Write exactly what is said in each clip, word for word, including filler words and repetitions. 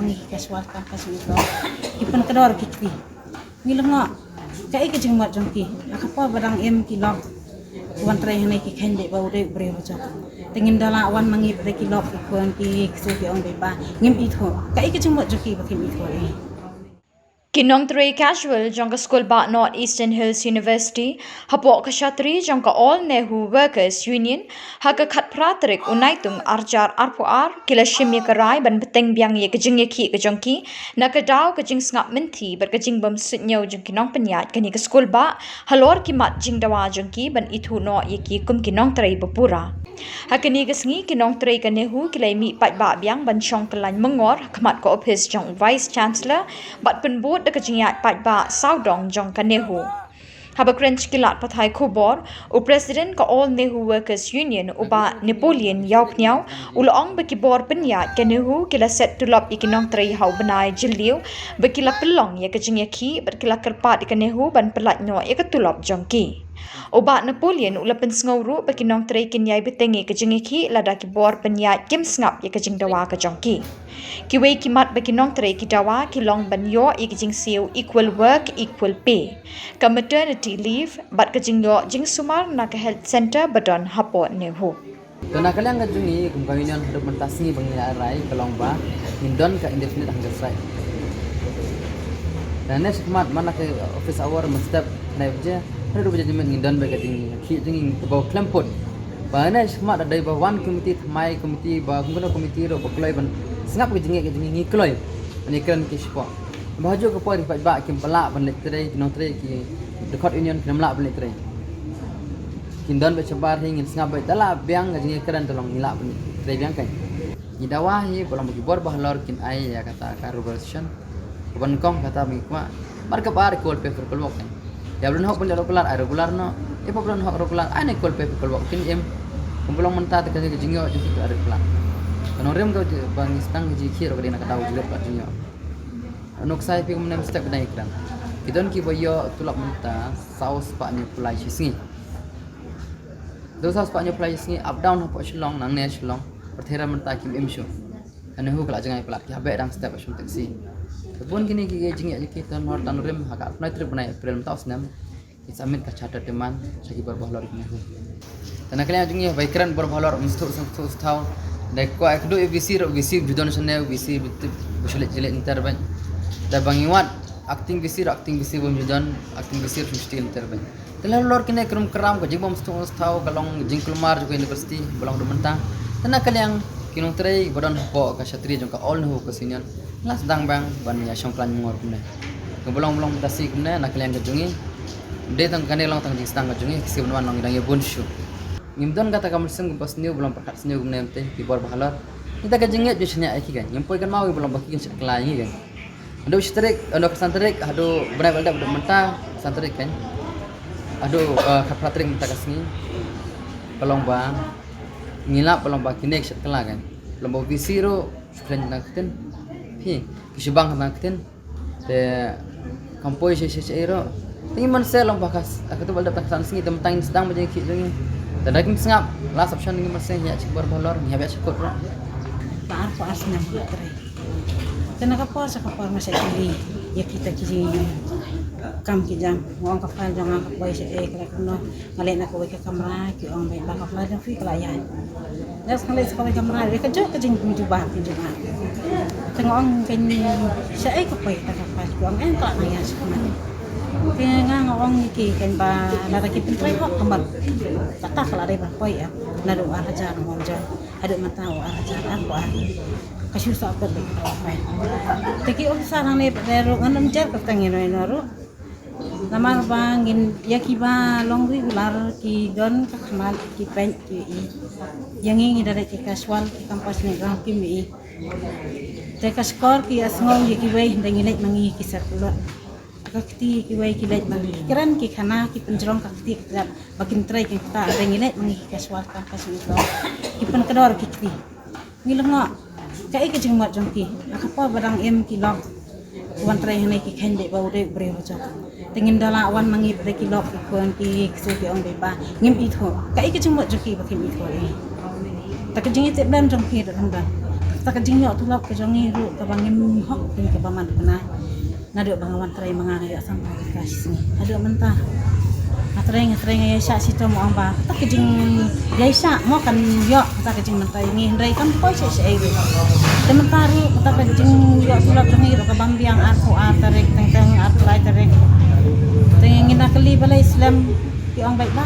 Ki casual campus ni ko ki pynkdor ki kti. Ngi lyngngoh kaei ka jingmut jong ki. Ha ka por ba dang im ki lok, ki wan trei hangne ki kheiñ beit ba u dei u briew ba jong. Te ngim da lah wan ma ngi ba dei ki lok ki khun ki ksew ki ong beit ba ngim ithuh. Kaei ka jingmut jong ki ba kim ithuh ïa ngi. Ki nongtrei casual jong ka skul bah North Eastern Hills University hapoh ka shatri jong ka All Nehu Workers Union ha ka khatphra tarik u Naitung arhajar arphew ar ki la shim ïa ka rai ban bteng biang ïa ka jingïakhih ka jong ki na ka daw ka jingsngap mynthi bad ka jingbym suidñiew jong ki nongpynïaid kane ka skul bah halor ki mat jingdawa jong ki ban ithuh noh ïa ki kum ki nongtrei ba pura. Ha kane ka sngi ki nongtrei ka Nehu ki la ïa mih paidbah biang ban shong kyllain myngor ha khmat ka ophis jong u Vice Chancellor bad pynbud da ka jingïaid paidbah sawdong jong ka Nehu. Haba kren sha ki lad pathai khubor, u President ka All Nehu Workers Union u bah Napoleon Ïawphniaw u la ong ba ki bor pynïaid ka Nehu ki la set tulop ïa ki nongtrei ha u bnai Jylliew ba ki la pynlong ïa ka jingïakhih bad ki la kyrpad ïa ka Nehu ban pyllait noh ïa ka tulop jong ki. U bah Napoleon u la pynsngew ruh ba ki nongtrei kin ïai bteng ïa ka jingïakhih lada ki bor pynïaid kim sngap ïa ka jingdawa ka jong ki. Kiwei ki mat ba ki nongtrei ki dawa ki long ban ïoh ïa ka jingsiew equal work, equal pay, ka maternity leave bad ka jingïoh jingsumar na ka health centre ba don hapoh Nehu. To na ka liang ka jong ngi kum ka union haduh mynta sngi ba ngi la rai ka long ba ngin don ka indefinite hunger strike. Te ne shikmat man la ka office hour mynstep ne baje haduh baje jingmut ngin don ba ka jingïakhih jong ngi kaba khlem pud. Ba ne shikmat da dei ba wan committee thymmai committee ba kum kano committee ruh ba kloi ban sngap ka jingïakhih ka jong ngi ngi kloi ban ïakren ki shapoh. Ba hajuh ka por ki paidbah kim pat lah ban leit trei ki nongtrei ki dkhot union kim lah ban leit trei. Kin don beit shabar hi ngin sngap beit da lah biang ka jingïakren te long ngi lah ban trei biang kein. Ngi dawa hi ba long ba ki bor ba halor kin ai ïa kata ka revolution. Ka ban kong kata ba ngi kwah. Mar ka bar equal pay for equal work kein. Ïa ba don hok ban leh regular ai regular noh. Ïa ba don hok regular ai na equal pay for equal work kin im. Kum ba long mynta te ka jingïoh jong ki regular. Ka nongrim ka ba ngi sdang ka jingkhih ruh ka dei na ka daw jingïoh ka jingïoh. Nuksa ïa phi kumne mynstep ba dang ïakren. Ki don kiba ïoh tulop mynta saw spah hynñiew phew lai shi sngi. Dei saw spah hynñiew phew lai shi sngi up down hapoh Shillong nangne Shillong. Pyrthei re mynta kim im shuh. Ka Nehu ka la jngai palat ki habeh dang step ha shong taxi. Te bun kine ki jingïaid jong ki tan hor tan rim ha ka arphew trip bnai April mynta u snem. Ki submit ka charter demand sha ki bor ba halor ki Nehu. Te na ka liang jong ngi ba ïakren bor ba halor msthu msthu msthu. Dei kwah ïa kduh ïa VC ruh VC ju don shane VC ba tip ba shu leit jleit ynter bad. Da ba ngi wad acting VC ruh acting VC bym ju don acting VC ruh shim shti ynter bad. Te la halor kine krum kram ka jingbym sthu msthu ka long jingkulmar jong ka university ba long haduh mynta. Te na ka liang ki nongtrei ba don hapoh ka shatri jong ka All Nehu Workers Union. La sdang bang ban ïa shong khlaiñ mngor kumne. Ka ba long ba long mynta sngi kumne na ka liang ka jong ngi. Dei tang kane long tang jingsdang ka jong ngi, ka sngi ban wan long dang ïa bun shuh. Ngim don kata ka mynsiem kaba sniew ba long pyrkhat sniew kumne mynta ki bor ba halor. Ita ka jingngeit ju shaniah ïa ki kan. Ngim poi kan mawi ba long ba ki kan shet kylla ïa ngi kan. Haduh shi tarik, haduh khatsan tarik, haduh bnai ba la dep haduh mynta khatsan tarik kan. Haduh eh, khatphra tarik mynta ka sngi. Ka long ba ngi lap ba long ba kine ki shet kylla kan. Long ba VC ruh Shu kren na ktien. Phi, ki shibang na ktien. Te kam poi shi shi shi ro. Te ngi mon se long ba ka s-, ka tu bal dap tak san sngi te mynta ngin sdang ba jingkhih jong ngi. Te da kim sngap, last option ngi mon se ngi ïa chik bor ba halor, ngi ïa chik kot ro. Ba ar ko ar snem ba trei. Te na ka por sa ka por nga sa kylli ïa kita ki jingkam ki jam. Nga ong ka file jong nga ka poi sha eh ka la kumno. Nga leit na kawei ka kamra, ki ong ba ka file jong phi ka la ïaid. Nga leit sa kawei ka kamra, ka jong ka jingpynjubab, pynjubab. Te nga ong kein shaei ka poi kata ka file, ki ong eh ka la ïaid sha kamra. Te nga nga ong ïa ki kein ba lada ki pyntrei hok ka mut kata ka la dei ban poi eh. Naduh ar hajar nga ong jong. Haduh mynta u ar hajar arphew ar. Ka shu sah pat beit ka file. Te ki officer hangne pat ruh ngan ym jer kyrteng ïa no ïa no ruh. Namar ba ngin ïa kiba long regular ki don ka khmat ki peit ki i. Ïa ngi ngi da leit ki casual ki campus ne ground kim i. Te ka shkor ki ïa sngew ïa kiwei da ngi leit ma ngi ki circular. Ka kti kiwei ki leit ma ngi ki kren ki khana ki pynjrong ka kti ka kjat ba kin trei ki kta da ngi leit ma ngi ki casual campus ne ground. Ki pynkdor ki kti. Ngi lyngngoh kaei ka jingmut jong ki. Ha ka por ba dang im ki lok. Wan trei hangne ki kheiñ beit ba u dei u briew ba jong. Te ngim da lah wan ma ngi ba dei ki lok ki khun ki ksew ki ong beit ba ngim ithuh. Kaei ka jingmut jong ki ba kim ithuh ïa ngi. Te ka jingïatiplem jong ki da dang don. Kata ka jingïoh tulop ka jong ngi ruh kaba ngim hok pyn kaba man kane. Naduh ba nga wan trei ma nga nga ïoh sampha ka shi sngi. Haduh mynta nga trei nga trei nga ïa shah shitom ong ba kata ka jingïa shah mo kan ïoh kata ka jingmynta ïa ngi hynrei kam poi sha sha ei ruh. Te mynta ruh kata ka jingïoh tulop jong ngi ruh kaba biang arphew ar tarik teng teng arphew lai tarik. Te ngi na kali balei slem. Ki ong beit ba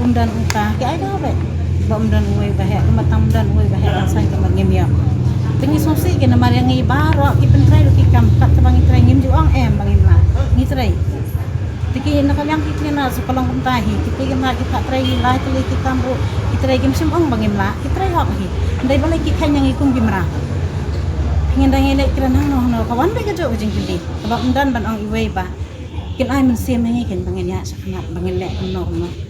um don uta ki ai da beit ba um don uwei ba heh kumba tam don uwei ba heh kan saiñ kumba ngim ïoh. Te ngi sngewsih ki namar ïa ngi baroh ki pyntrei ruh ki kam kat kaba ngi trei ngim ju ong em ba ngim lah ngi trei. Te ki na ka liang ki kine na sa ka long kumta hi ki phi ki na ki pat trei hi lai tylli ki kam ruh ki trei kim shym ong ba ngim lah ki trei hok hi. Ndei balei ki kheiñ ïa ngi kum ki mra. Ngin dang ïaleh kren hangno hangno ka wan beit ka jong ka jingkylli kaba um don ban ong iwei ba kin ai mynsiem ïa ngi kin ba ngin ïa shaknat ba ngin leh kumno kumno.